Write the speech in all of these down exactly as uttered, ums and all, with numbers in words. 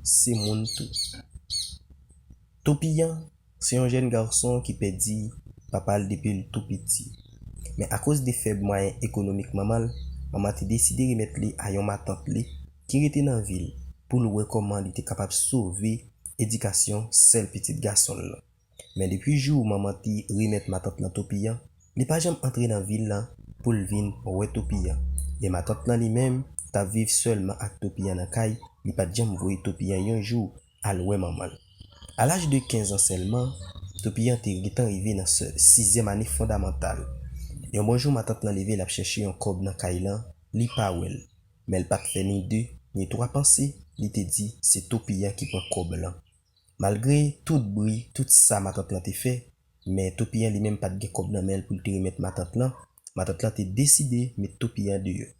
se moun tou. Topiyan se yon jèn gason ki pèdi papa l depi l tou piti. Men akoz de fèb mwayen ekonomik manman l, manman te deside remèt li a yon matant li ki rete nan vil pou l wè kòman li te kapab sove edikasyon sèl pitit gason l lan. Men depi jou manman te remèt matant lan Topiyan, li pa janm antre nan vil lan pou l vin wè Topiyan. E matant lan li menm t ap viv sèlman ak Topiyan nan kay, li pa t janm voye Topiyan yon jou al wè manman l. A laj de kenz an sèlman, Topiyan te gentan rive nan se- sizyèm ane fondamantal. Yon bon jou, matant lan leve, l ap chèche yon kòb nan kay lan, li pa wè l. Men l pa t fè ni de, ni twa panse, li te di se Topiyan ki pran kòb lan. Malgre tout bri, tout sa matant lan te fè, men Topiyan li menm pa t gen kòb nan men l pou l te remèt matant lan. Matant lan te deside met Topiyan deyò.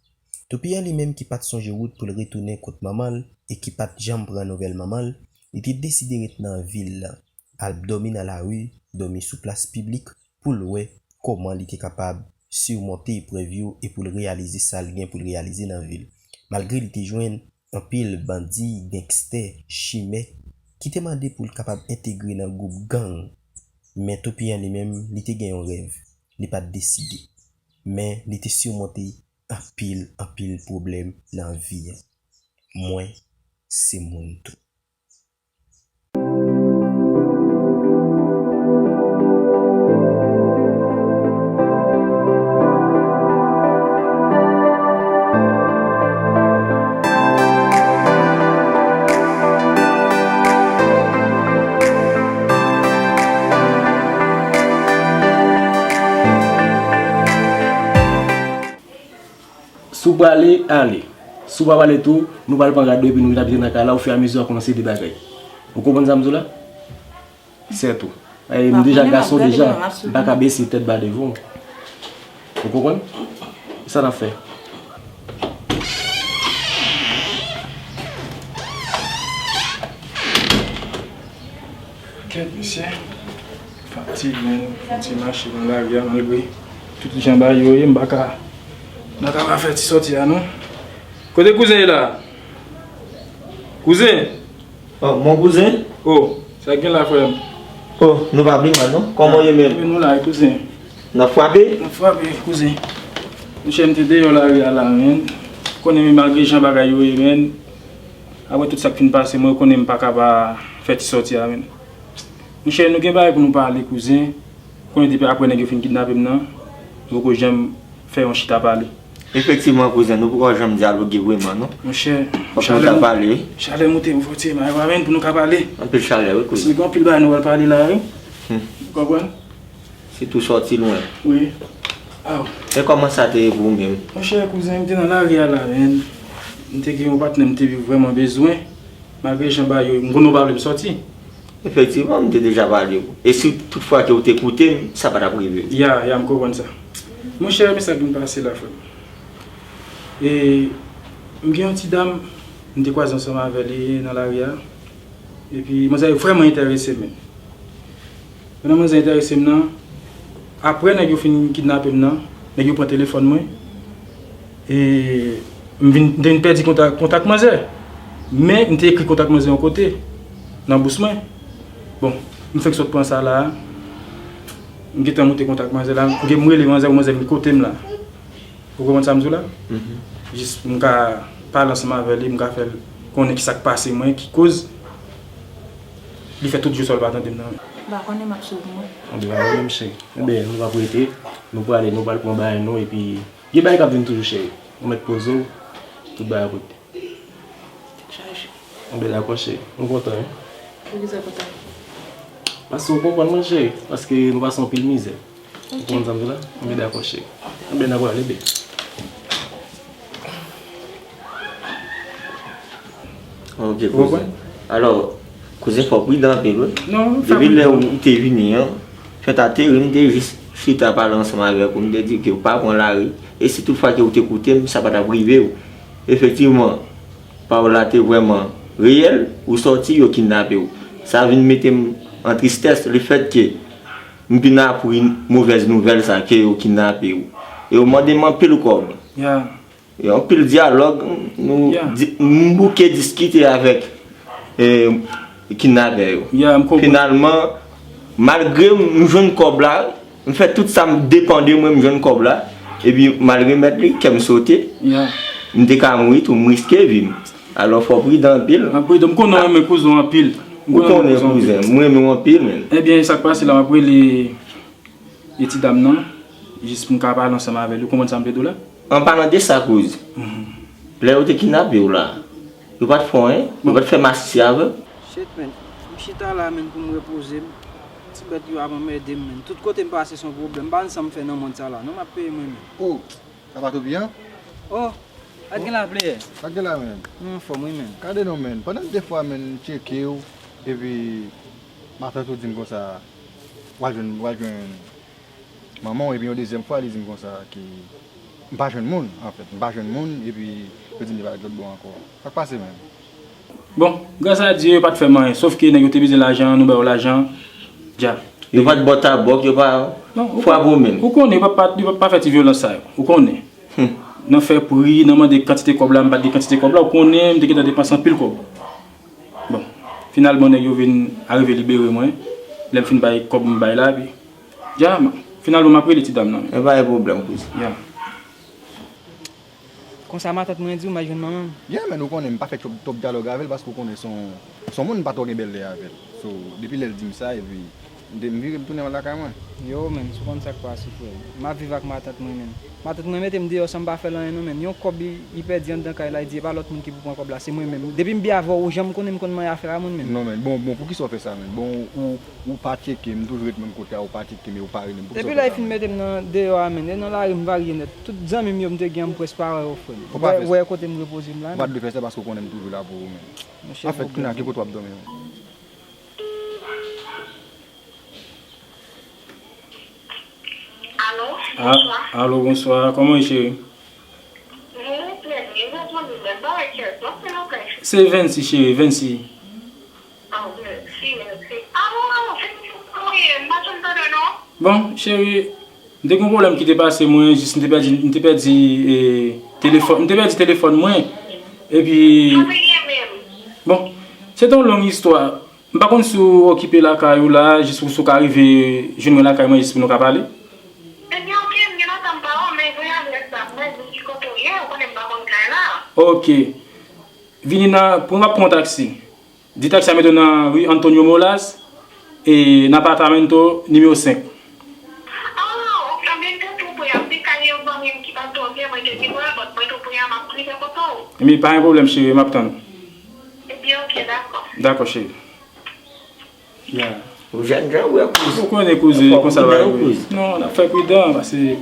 Topiyan li menm ki pa t sonje wout pou l retounen kot manman l e ki pa t janm pran nouvèl manman l, li te deside ret nan vil lan, al dòmi nan lari, dòmi sou plas piblik pou l wè kòman li te kapab simonte eprèv yo e pou l reyalize sa l gen pou l reyalize nan vi l. Malgre li te jwenn anpil bandi, gangstè, chimè ki te mande pou l kapab entegre nan gwoup gang, men Topiyan li menm, li te gen yon rèv. Li pa t deside. Men li te simonte anpil, anpil pwoblèm nan vi an. Mwen, se moun tou. Si w prale, ale. Si w pa prale tou, nou pral pran rad ou epi nou vin abite nan kay la, ofirameziman w ap konn yon seri de bagay. Ou konprann sa m di w la? Sètou. E m deja gason deja, m pa ka bese tèt ba devan w. Ou konprann? Sa n ap fè? Kèt, mesye. Fatig, men, fon ti mache nan lari a, malgre tout jan bagay yo ye, m pa ka, m pa ka pa fè ti sòti a, non. Kote kouzen ye la? Kouzen! Oh, mon kouzen? Oh, sa k gen la, frè m? Oh, nou pa pi mal, non? Kòman w ye menm? Wi, nou la, wi, kouzen. N ap frape? N ap frape, kouzen. Monchè, m te deyò lari a la, men. Konnen, men, malgre jan bagay yo ye, men. Apre tout sa k fin pase, mwen, konnen m pa ka pa fè ti sòti a, men. Monchè, nou gen bagay pou nou pale, kouzen. Konnen depi apre nèg yo fin kidnape m nan, nou poko janm fè yon chita pale. Efektivman, kouzen, nou poko janm dyaloge vrèman, non. Monchè, fòk nou ta pale, wi. Chalè moute m fò tire mayo a, men, pou nou ka pale. Anpil chalè, wi, kouzen. Paske gen anpil bagay nou pral pale la, wi. Hmm. Ou konprann? Sitou sòti lwen. Wi. Aw. E kòman sa te ye pou ou menm? Monchè, kouzen, m te nan lari a la, men. M te gen yon patnè m te vrèman bezwen. Malgre jan bagay yo, m konnen w pa vle m sòti. Efektivman, m te deja pale w. E si toutfwa ke w te koute m, sa pa t ap rive. Ya, ya, m konprann sa. Monchè, men sa k vin pase la, frè m. E, m gen yon ti dam, m te kwaze ansanm avè li nan lari a. Epi, manzè vrèman enterese m. Pandan manzè enterese m nan, apre nèg yo fin kidnape m nan, nèg yo pran telefòn mwen, e m vin, m te vin pèdi kontak, kontak manzè. Men, m te ekri kontak manzè yon kote, nan bous mwen. Bon, m fenk sot pran sa la, m gentan moute kontak manzè la, m rele manzè, manzè vin kote m la. Ou konprann sa m di w la? Mhm. Jis pou m ka pale ansanm avè li, m ka fè l konnen ki sa k pase mwen, ki koz li fè tout jou sa l pa tande m nan. M pa konnen m ap swiv mwen. Anben, pa pwoblèm, cheri. Anben, nou p ap rete, nou prale, nou pral pran bagay nou, epi gen bagay k ap vin toujou, cheri. Ou mèt poze w, tout bagay ap regle. Tèt chaje. Anben, dakò, cheri. M kontan, wi. Poukisa kontan? Paske w konprann mwen, cheri. Paske nou pase anpil mizè. Ou konprann sa m di w la? Anben, dakò, cheri. Anben, n a prale, bebe. Ok, kouzen. Alò, kouzen, fò w pridan anpil, wi. Non, depi lè ou te vini an, fèt ateri, m te jis chita pale ansanm avèk ou, m te di ke w pa pran lari, e si tout fwa ke w te koute m, sa pa t ap rive w. Efektivman, pawòl la te vrèman reyèl, ou sòti, yo kidnape w. Sa vin mete m an tristès, lefètke m vin aprann movèz nouvèl sa ke yo kidnape w. E yo mande m anpil kòb. Ya. E anpil dyalòg, nou, ya, di, m bouke diskite avèk e, kidnapè yo. Yeah, m konprann. Finalman, malgre m jwenn kòb la, m fè tout sa m depann de mwen, m jwenn kòb la, epi malgre mèt li, kè m sote, yeah, m te ka mouri tou, m riske vi m. Alò, fò w pridan anpil. Anpil, m konnen w renmen kouzen w anpil. M konnen w renmen kouzen w anpil. Ou konnen, kouzen, m renmen w anpil, menn. Ebyen, sa k pase la, m ap rele e ti dam nan, jis pou m ka pale ansanm avè l. Ou konprann sa m vle di w la? An palan de sa, kouz, mhm, lè yo te kidnape w la, yo pa t fè w anyen? Yo pa t fè masisi avè w? Shit, man. M chita la, man, pou m repoze m. Ti bèt yo ap anmède m, man. Tout kote m pase, se yon pwoblèm. M pa konn sa m fè nan mond sa la. Non, m ap peye mwen menm. Oh, sa pa toupin an? Oh, pa t gen la, player? Pa t gen la, man. M anfòm, wi, man. Gade non, man. Pandan de fwa, man, m tcheke w, epi matant ou di m konsa, w al jwenn, w al jwenn manman w, epi yon dezyèm fwa, li di m konsa ke m pa jwenn moun, anfèt. M pa jwenn moun, epi yo di m li pa ret lòt bò ankò. Sa k pase menm? Bon, gras a Dye, yo pa t fè m anyen, sòf ke nèg yo te bezwen lajan, nou ba yo lajan, dja. Yo pa t bò tabòk, yo pa frape w menm? Ou konnen, yo pa, pa, yo pa, pa fè ti vyolans sa yo, ou konnen. Hmm. Nan fè pri, nan mande kantite kòb la, m pa t gen kantite kòb la, ou konnen, m te gentan depanse anpil kòb. Bon, finalman, nèg yo vin arive libere mwen. Lè m fin bay kòb m bay la, epi, dja, finalman, m ap rele ti dam nan. E pa gen pwoblèm, kouz. Ya. Konsa, matant mwen di w, m al jwenn manman m. Yeah, man, ou konnen, m pa fè twòp, twòp dyalòg avè l, paske ou konnen, se yon, se yon moun m pa twò gen bèl lè avè l. So, depi lè l di m sa, epi, m te, m vire, m tounen lakay mwen. Yo, man, si w konn sa k pase, frè m. M ap viv ak matant mwen, man. Matant mwen mete m deyò san m pa fè l anyen non, man. Yon kòb li, li pèdi anndan kay la, li di e pa lòt moun ki pou pran kòb la, se mwen menm. Depi m byen avè w, ou janm konnen m konn manyen afè a moun, man. Non, man. Bon, bon, poukisa w fè sa, man? Bon, ou, ou pa tcheke m, m toujou ret menm kote a, ou pa tcheke m, e ou pa rele m. Poukisa w fè sa, man? Depi lè yo fin mete m nan deyò a, man, e nan lari m varye nèt. Tout zanmi m yo m te gen an, m prèske pa wè yo, frè m. Ou pa fè sa. Wè, wè kote m repoze m la, man. Ou pa dwe fè sa paske ou konnen m toujou la pou ou, man. Monchè, anfèt, kounye a, ki kote w ap dòmi, man? Alo, bonswa. Alo, bonswa. Kòman w ye, cheri? Mwen byen, e ou menm, mwen pa wè kiyès w ap fè nan kay. Se Vency, cheri, Vency. Ah, Vency, Vency. Ah, bon, Vency, kòman w ye? M pa janm tande w, non. Bon, cheri, m te gen yon pwoblèm ki te pase mwen, jis m te pèdi, m te pèdi, e, telefòn, m te pèdi telefòn mwen. Epi, bon, se te yon long istwa. M pa konn si w okipe lakay ou la, jis ou, si w ka rive jwenn mwen lakay mwen, jis pou nou ka pale. Ebyen, oke, m gen lontan m pa wè w, men voye adrès la pou mwen, di m ki kote w ye, ou konnen m pa konn kay la. Oke. Vini nan, pou w ap pran yon taksi. Di taksi a mete w nan ri Antonio Molas, e nan apartamento nimewo senk. Ah, oke, m vin tou, tou pre a. M te kay yon zanmi m ki pa twò byen, mwen te di, mwen, bòt mwen tou pre a, m ap rive kote w. Ebyen, pa gen pwoblèm, cheri, m ap tann ou. Ebyen, oke, dakò. Dakò, cheri. Ya. Ou jèn jan, ou wè, kouz. Ou konnen, kouzin, konsa va ye. Non, n ap fè pridan, paske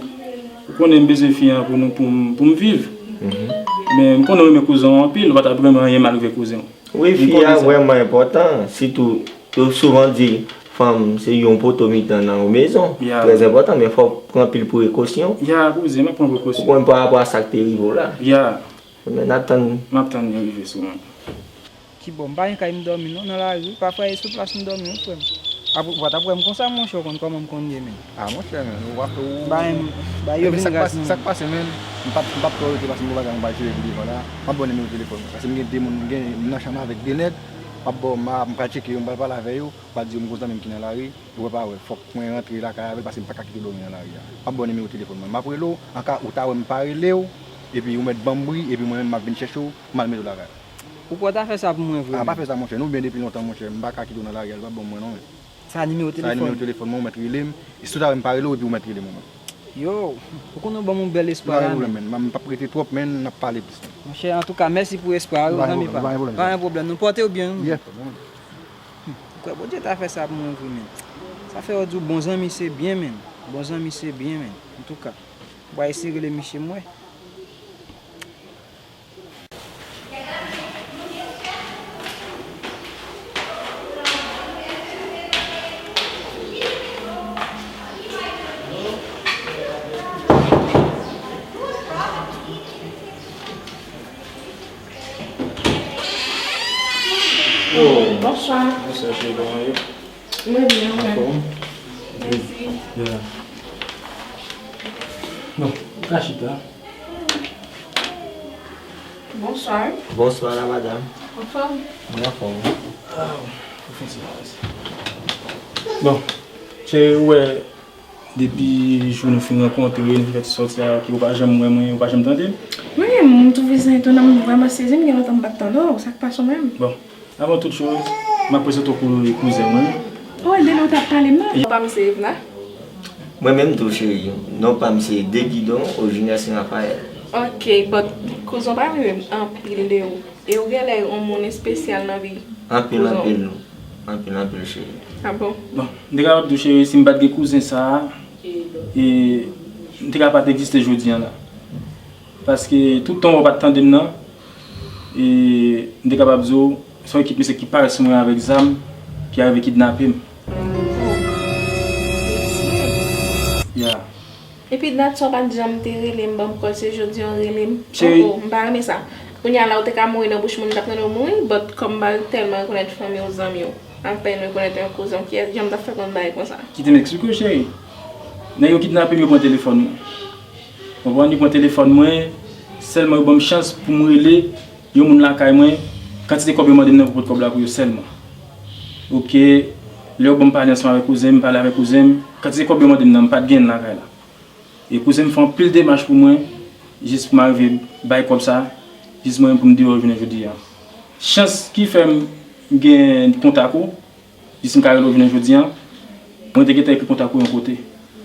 ou konnen m bezwen fi an pou nou, pou m, pou m viv. Mhm. Men m konnen w renmen kouzen w anpil, ou pa t ap renmen anyen mal rive kouzen w. Wi, fi a vrèman enpòtan, sitou, yo souvan di, fanm se yon poto mitan nan yon mezon. Ya. Trè enpòtan, men fò w pran anpil prekosyon. Ya, kouzen, m ap pran prekosyon. Ou konn pa rapò a sa k te rive w la. Ya. Men n ap tann. M ap tann yo rive sou mwen. Kibò, m pa gen kay m dòmi non, nan lari, pafwa e sou plas m dòmi wi, frè m. Apre, ou pa t ap wè m konsa, monchè, ou konn kòman m konn ye, men. Ah, monchè, men, ou pa, ou... Ba, ba yo vin raz nan. Sa k pase, men, m p ap, m p ap twò rete, paske m gen bagay mwen pral jere pi devan la. M ap ba w nimewo telefòn mwen, paske m gen de moun, m gen, m nan chanm avèk de nèg, m ap ba w, m a, m pral tcheke yo, m pral pale avè yo, m pral di yo m gon zanmi m ki nan lari, ou wè pa wè, fòk mwen rantre lakay avè l, paske m pa ka kite dòmi nan lari a. M ap ba w nimewo telefòn mwen, m ap rele w, anka ou ta wè m pa rele w, epi ou mèt ban m bri, epi mwen menm m ap vin chèche w, m al mete w lakay. Ou pwè ta fè sa pou mwen vre, men. A, pa fè sa, monchè. Nou byen depi lontan, monchè. M pa ka kite w nan lari a, li p ap bon pou mwen, non, men. Sa nimewo telefòn? Sa nimewo telefòn mwen, ou mèt rele m. E si w ta wè m pa rele w, epi ou mèt rele mwen, men. Yo, ou konnen w ban m yon bèl espwa la, men. Pa gen pwoblèm, men. M p ap rete twòp, men, n ap pale plis, men. Monchè, antouka, mèsi pou espwa a, wi, zanmi pa m. Pa gen pwoblèm, pa gen pwoblèm, non. Pòte w byen, wi. Yes, frè, bon. Ou kwè Bondye ta fè sa pou mwen vre, men. Sa fè yo di w bon zanmi se byen, men. Bon zanmi se byen, men. Antouka, m pral eseye rele misye, m wè. Oh, bonswa. Bonswa, cheri, kòman w ye? Mwen byen, mwen. Anfòm? Mèsi. Yeah. Bon, ou ka chita. Bonswa. Bonswa, la madam. Anfòm? Mwen anfòm, wi. Ah, ou fin ti bagay. Bon, cheri, ou wè, depi jou nou fin rankontre, nou fin fè ti sòti a, ke ou pa janm wè mwen, ou pa janm tande m? Mwen menm, m twouve sa etonan, m vrèman sezi, m gen lontan m pa t tande w, sa k pase w menm? Bon, avan tout choz, m ap prezante w kou-, kouzen mwen. Oh, Delo, w t ap pale m nan? Non pa m se Evna. Mwen menm tou, cheri. Non pa m se Degidon, orijinè Sen Rafayèl. Ok, but kouzen w pa rele m anpil de ou. E ou genlè yon moun espesyal nan vi kouzen w. Anpil, anpil, anpil, anpil, cheri. Ah bon? Bon, m te kapab di w, cheri, si m pa t gen kouzen sa a, e m te ka pa t egziste jodi a la. Paske tout tan w pa t tande m nan, e m te kapab di w, se yon ekip mesye ki parèt sou mwen avèk zam, ki arive kidnape m. Ya. Epi dat sa w pa t janm te rele m, ban m kòl, se jodi a w rele m. Cheri. Oh, oh, m pa renmen sa. Kounye a la, ou te ka mouri nan bouch moun, m t ap tande w mouri, but kòm m pa tèlman rekonèt fanmi w, zanmi w, apèn rekonèt yon kouzen w, kiyès, jan m t ap fè konn bagay konsa? Kite m eksplike w, cheri. Nèg yo kidnape m, yo pran telefòn mwen. Konprann, yo pran telefòn mwen, sèlman yo ban m chans pou m rele yon moun lakay mwen, kantite kòb yo mande m nan pou pot kòb la pou yo sèlman. Oke, lè yo ban m pale ansanm avèk kouzen m, m pale avèk kouzen m, kantite kòb yo mande m nan, m pa t gen l lakay la. E kouzen m fè anpil demach pou mwen, jis pou m arive bay kòb sa, jis mwen menm pou m deyò jounen jodi a. Chans ki fè m gen kontak ou, jis m ka rele w jounen jodi a, mwen te gentan ekri kontak ou yon kote.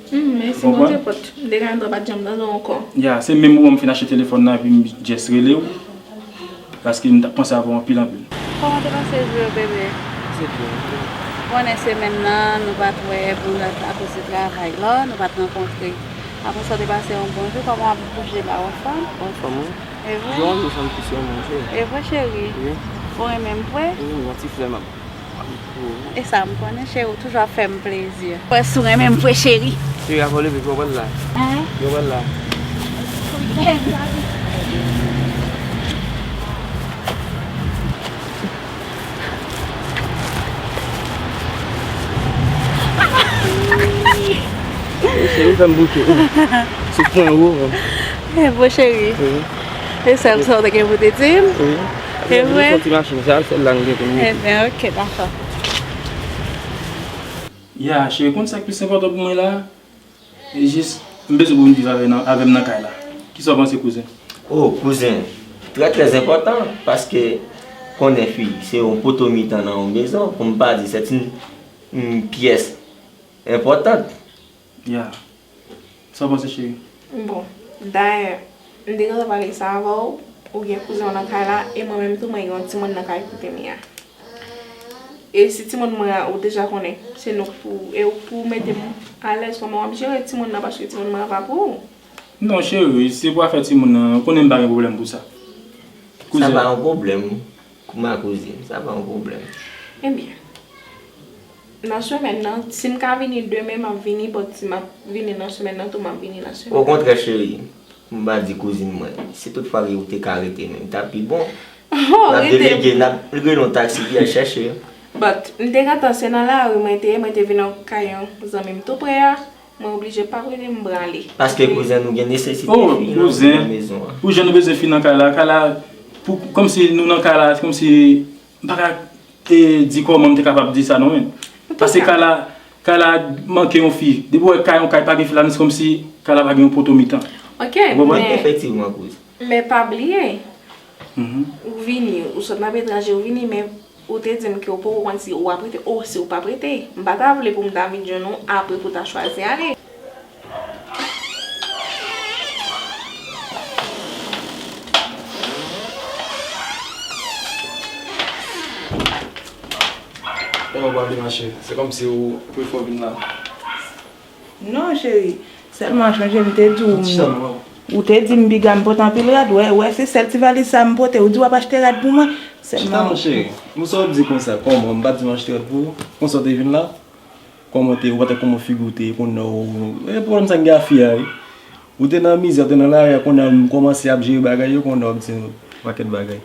Hmm, mèsi Bondye, but m te ka antre pa t janm tande w ankò. Ya, se menm moman m fin achte telefòn nan epi m just rele w, paske m t ap panse avè w anpil, anpil. Kòman te pase jou yo, bebe? Se byen, wi. Ou konnen semèn nan, nou pa t wè, bon, akoz de travay la, nou pa t rankontre. Apre sa, te pase yon bon jou, kòman w ap bouje la, w anfòm? Anfòm, wi. E vre? Jou an jou, sa m plis renmen, cheri. E vre, cheri? Wi. Ou renmen m vre? Wi, yon ti flè m ap E sa m konnen, cheri, ou toujou ap fè m plezi. Wè, si w renmen m vre, cheri. Cheri, avan w leve, yo pral la. Hein? Yo pral la. Cheri, fè m bouke. Sou pwen ou. E bon, cheri. Wi. E sèl sa w te gen pou te di m? Wi. E vre? Soti machin sa, sèl la nou gen pou nou rete. Ebyen, ok, dakò. Ya, cheri, konn sa k plis enpòtan pou mwen la? E jis, m bezwen pou vin viv avè, nan, avè m nan kay la. Kisa w panse, kouzen? Oh, kouzen, trè, trè enpòtan, paske konnen fi, se yon poto mitan nan yon mezon, pou m pa di, c'est une, une pièce importante. Ya. Sa w panse, cheri? Bon, dayè, m te gentan pale sa avè w, ou gen kouzen w nan kay la, e mwen menm tou, mwen gen yon timoun nan kay kote m ye a. E si timoun mwen an, ou deja konnen, se nou k pou, e ou pou mete m alèz kòman w ap jere timoun nan, paske timoun mwen an pa pou ou. Non, cheri, se pou afè timoun nan, ou konnen m pa gen pwoblèm pou sa. Sa pa yon pwoblèm, ma cousine, sa pa yon pwoblèm. Ebyen, nan semèn nan, si m ka vini demen, m ap vini, but si m ap vini nan semèn nan tou, m ap vini nan semèn nan. Okontrè, cheri, m va di kouzin mwen, si tout fwa ke ou te ka rete menm, ta pi bon. Oh, m ap delege, n ap rele yon taksi ki al chèche. But, m te gentan, se nan lari mwen te ye, mwen te vin nan kay yon zanmi m tou pre a. Mwen oblije pa prete m prale. Paske kouzen nou gen nesesite fi nan mezon an. Pou jan nou bezwen fi nan kay la, kay la, pou, kòmsi nou nan kay la, kòmsi m pa ka, e, di kòman m te kapab di sa non menm. Paske kay la, kay la manke yon fi. Depi w wè kay, yon kay pa gen fi ladan, se kòmsi kay la pa gen yon poto mitan. Ok, men, efektivman, kouzen. Men pa bliye, ou vini, ou sot nan etranje, ou vini, men ou te di m ke ou poko konn si ou ap rete, o si ou p ap rete. M pa ta vle pou m ta vin jwenn ou apre pou w ta chwazi ale. Kòman w ap mache? Se kòmsi ou prefere w vin la. Non, cheri. Sèlman chonje m te di w, ou te di m piga m pote anpil rad. Wè, wè, se sèl ti valiz sa m pote. Ou di w ap achte rad pou mwen. Chita non, cheri. Bon, sa w ap di konsa? Kòman? M pa t di m achte rad pou ou? Konsa w te vin la? Kòman te, ou pa t wè kòman figi w te ye, kounye a w, e pwoblèm sa m gen ak fi a, wi. Ou te nan mizè, ou te nan lari a, kounye a m kòmanse ap jere bagay yo, kounye a w ap di m pakèt bagay.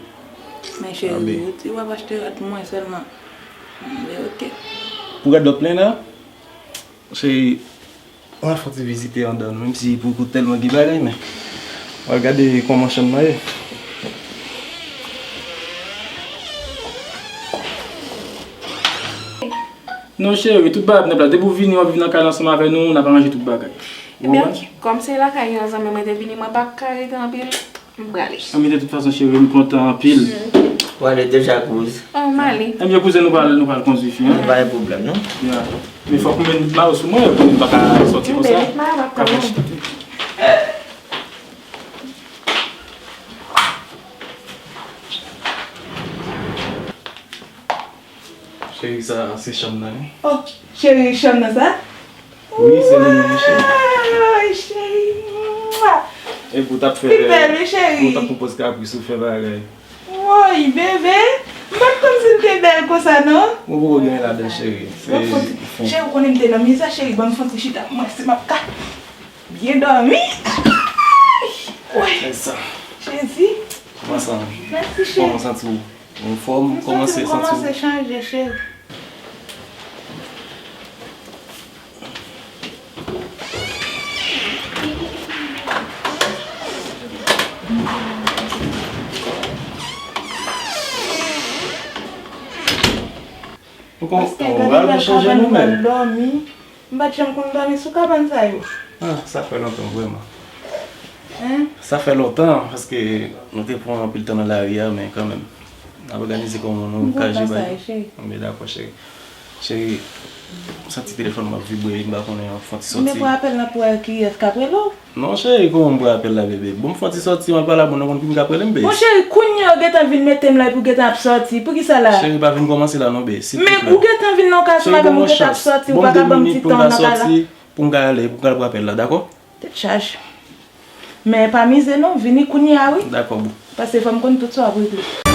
Men cheri, ou di w ap achte rad pou mwen sèlman. Men ok. Pou rad w ap plenn la? Cheri, ann al fè yon ti vizite anndan nou, menm si poko tèlman gen bagay, men. Ann al gade kòman chanm nan ye. Non, cheri, tout bagay ap nan plas. Depi w vini, w ap viv nan kay la ansanm avè nou, n ap aranje tout bagay. Ou konprann? Ebyen, ok. Kòm se lakay yon zanmi mwen te vini, mwen pa ka rete anpil, m prale. Anben, de tout fason, cheri, m kontan anpil. Ou ale deja, kouz. Oh, m ale. Ebyen, kouzen, nou pral, nou pral kondui fi an. Pa gen pwoblèm, non? Ya. Men fòk ou met mayo sou mwen, pou m pa ka sòti konsa. Ebyen, met mayo pa pwoblèm. Cheri, sa se chanm nan, wi. Oh, cheri, chanm nan sa? Wi, se li menm, cheri. Woy, cheri. Mwa. Epi w t ap fè, pi bèl, wi, cheri. Ou t ap konpoze kapris, ou fè bagay. Woy, bebe. M pa t konn si l te bèl konsa, non. Ou poko gen ladan, cheri. Se, cheri, ou konnen m te nan mizè, cheri. Ban m fon ti chita, mwen, si m ap ka byen dòmi. Woy. Fè sa. Jezi. Kòman sa? Mèsi, cheri. Kòman w santi w? Anfòm, kòman w santi w? M kòmanse chanje, cheri. Ou kon-, paske ou gade pral chanje nou menm. Dòmi. M pa t janm konn dòmi sou kabann sa yo. Ah, sa fè lontan, vrèman. Hein? Sa fè lontan, paske nou te pran anpil tan nan lari a, men kanmenm, n ap òganize kòman nou ka jere bagay. M kontan sa, cheri. Anben, dakò, cheri. Cheri, m santi telefòn mwen ap vibre, m pa konnen, fò ti sòti. M te pran apèl nan pou wè kiyès k ap rele w. Non, cheri, kòman m pran apèl la, bebe? Bon, m fò ti sòti, m al pale a moun nan, konn ki m k ap rele m, bebe. Bon, cheri, kounye a w gentan vin mete m la epi w gentan ap sòti. Poukisa la? Cheri, pa vin kòmanse la non, bebe, silvouplè. Men ou gentan vin nan kay ansanm avè m, ou gentan ap sòti, ou pa ka ban m ti tan nan kay la. Cheri, ban m de minit pou m ka sòti, pou m ka ale, pou m ka al pran apèl la, dakò? Tèt chaje. Men pa mize non, vini kounye a wi. Dakò, boo. Paske fò m konn tout sa w ap regle.